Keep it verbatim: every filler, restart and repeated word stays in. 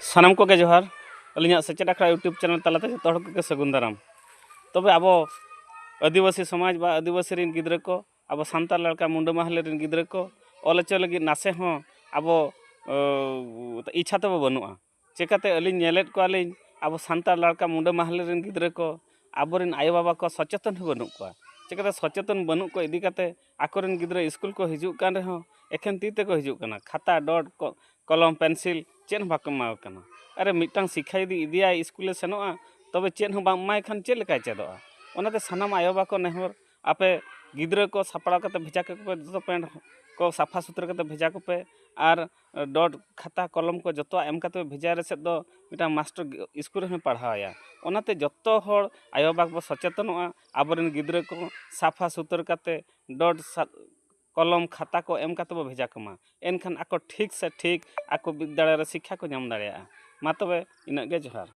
ᱥᱟᱱᱟᱢ ᱠᱚᱜᱮ ᱡᱚᱦᱟᱨ᱾ ᱟᱹᱞᱤᱧᱟᱜ ᱥᱮᱪᱮᱫ ᱟᱠᱷᱲᱟ YouTube ᱪᱮᱱᱮᱞ ᱛᱟᱞᱟᱛᱮ ᱡᱚᱛᱚ ᱦᱚᱲ ᱠᱚᱜᱮ ᱥᱟᱹᱜᱩᱱ ᱫᱟᱨᱟᱢ᱾ ᱛᱚᱵᱮ ᱟᱵᱚ ᱟᱹᱫᱤᱵᱟᱹᱥᱤ ᱥᱚᱢᱟᱡᱽ ᱵᱟ ᱟᱹᱫᱤᱵᱟᱹᱥᱤ ᱨᱮᱱ ᱜᱤᱫᱽᱨᱟᱹ ᱠᱚ, ᱟᱵᱚ ᱥᱟᱱᱛᱟᱲ ᱞᱟᱲᱠᱟ ᱢᱩᱸᱰᱟᱹ ᱢᱟᱦᱞᱮ ᱨᱮᱱ ᱜᱤᱫᱽᱨᱟᱹ ᱠᱚ ᱚᱞ ᱦᱚᱪᱚ ᱞᱟᱹᱜᱤᱫ ᱱᱟᱥᱮ ᱦᱚᱸ ᱟᱵᱚ, ᱚ, ᱤᱪᱪᱷᱟ ᱛᱟᱵᱚ ᱵᱟᱹᱱᱩᱜᱼᱟ᱾ ᱪᱮᱠᱟᱛᱮ ᱟᱹᱞᱤᱧ ᱧᱮᱞᱮᱫ ᱠᱚᱣᱟᱞᱤᱧ, ᱟᱵᱚ ᱥᱟᱱᱛᱟᱲ ᱞᱟᱲᱠᱟ ᱢᱩᱸᱰᱟᱹ ᱢᱟᱦᱞᱮ ᱨᱮᱱ ᱜᱤᱫᱽᱨᱟᱹ ᱠᱚ ᱟᱵᱚᱨᱮᱱ ᱟᱭᱳᱼᱵᱟᱵᱟ ᱠᱚ ᱥᱚᱪᱮᱛᱚᱱ ᱦᱚᱸ ᱵᱟᱹᱱᱩᱜ ᱠᱚᱣᱟ᱾ ᱪᱮᱠᱟᱛᱮ ᱥᱚᱪᱮᱛᱚᱱ ᱵᱟᱹᱱᱩᱜ ᱠᱚ ᱤᱫᱤ ᱠᱟᱛᱮ ᱟᱠᱚᱨᱮᱱ ᱜᱤᱫᱽᱨᱟᱹ ᱥᱠᱩᱞ ᱠᱚ ᱦᱤᱡᱩᱜ ᱠᱟᱱ ᱨᱮᱦᱚᱸ ᱮᱠᱷᱮᱱ ᱛᱤ ᱛᱮᱠᱚ ᱦᱤᱡᱩᱜ ᱠᱟᱱᱟ, ᱠᱷᱟᱛᱟ, ᱰᱚᱴ, ᱠᱚ-, ᱠᱚᱞᱚᱢ, ᱯᱮᱱᱥᱤᱞ ᱪᱮᱫ ᱦᱚᱸ ᱵᱟᱠᱚ ᱮᱢᱟ ᱠᱚ ᱠᱟᱱᱟ᱾ ᱟᱨᱮ, ᱢᱤᱫᱴᱟᱝ ᱥᱤᱠᱠᱷᱟ ᱡᱩᱫᱤ ᱤᱫᱤᱭᱟᱭ, ᱥᱠᱩᱞᱮ ᱥᱮᱱᱚᱜᱼᱟ, ᱛᱚᱵᱮ ᱪᱮᱫ ᱦᱚᱸ ᱵᱟᱢ ᱮᱢᱟᱭ ᱠᱷᱟᱱ ᱪᱮᱫ ᱞᱮᱠᱟᱭ ᱪᱮᱫᱚᱜᱼᱟ? ᱚᱱᱟᱛᱮ ᱥᱟᱱᱟᱢ ᱟᱭᱳᱼᱵᱟᱵᱟ ᱠᱚ ᱱᱮᱦᱚᱨ, ᱟᱯᱮ ᱜᱤᱫᱽᱨᱟᱹ ᱠᱚ ᱥᱟᱯᱲᱟᱣ ᱠᱟᱛᱮ ᱵᱷᱮᱡᱟ ᱠᱟᱠᱚ ᱯᱮ, ᱫᱚᱛᱚ ᱯᱮᱱᱴ ᱠᱚ ᱥᱟᱯᱷᱟ ᱥᱩᱛᱨᱟᱹ ᱠᱟᱛᱮ ᱵᱷᱮᱡᱟ ᱠᱚᱯᱮ, ᱟᱨ ᱰᱚᱴ, ᱠᱷᱟᱛᱟ, ᱠᱚᱞᱚᱢ ᱠᱚ ᱡᱚᱛᱚᱣᱟᱜ ᱮᱢ ᱠᱟᱛᱮ ᱵᱷᱮᱡᱟ ᱨᱮ ᱥᱮᱫ ᱫᱚ ᱢᱤᱫᱴᱟᱝ ᱢᱟᱥᱴᱟᱨ ᱥᱠᱩᱞ ᱨᱮᱦᱚᱸ ᱯᱟᱲᱦᱟᱣᱮᱭᱟ᱾ ᱚᱱᱟᱛᱮ ᱡᱚᱛᱚ ᱦᱚᱲ ᱟᱭᱳᱼᱵᱟᱵᱟ ᱵᱚ ᱥᱚᱪᱮᱛᱚᱱᱚᱜᱼᱟ, ᱟᱵᱚᱨᱮᱱ ᱜᱤᱫᱽᱨᱟᱹ ᱠᱚ ᱥᱟᱯᱷᱟ ᱥᱩᱛᱨᱟᱹ ᱠᱟᱛᱮ ᱰᱚᱴ ᱥᱟ-, ᱠᱚᱞᱚᱢ, ᱠᱷᱟᱛᱟ ᱠᱚ ᱮᱢ ᱠᱟᱛᱮ ᱵᱚ ᱵᱷᱮᱡᱟ ᱠᱚᱢᱟ᱾ ᱮᱱᱠᱷᱟᱱ ᱟᱠᱚ ᱴᱷᱤᱠ ᱥᱮ ᱴᱷᱤᱠ ᱟᱠᱚ ᱵᱤᱫᱽᱫᱟᱹᱜᱟᱲ ᱨᱮ ᱥᱤᱠᱠᱷᱟ ᱠᱚ ᱧᱟᱢ ᱫᱟᱲᱮᱭᱟᱜᱼᱟ᱾ ᱢᱟ ᱛᱚᱵᱮ ᱤᱱᱟᱹᱜ ᱜᱮ, ᱡᱚᱦᱟᱨ᱾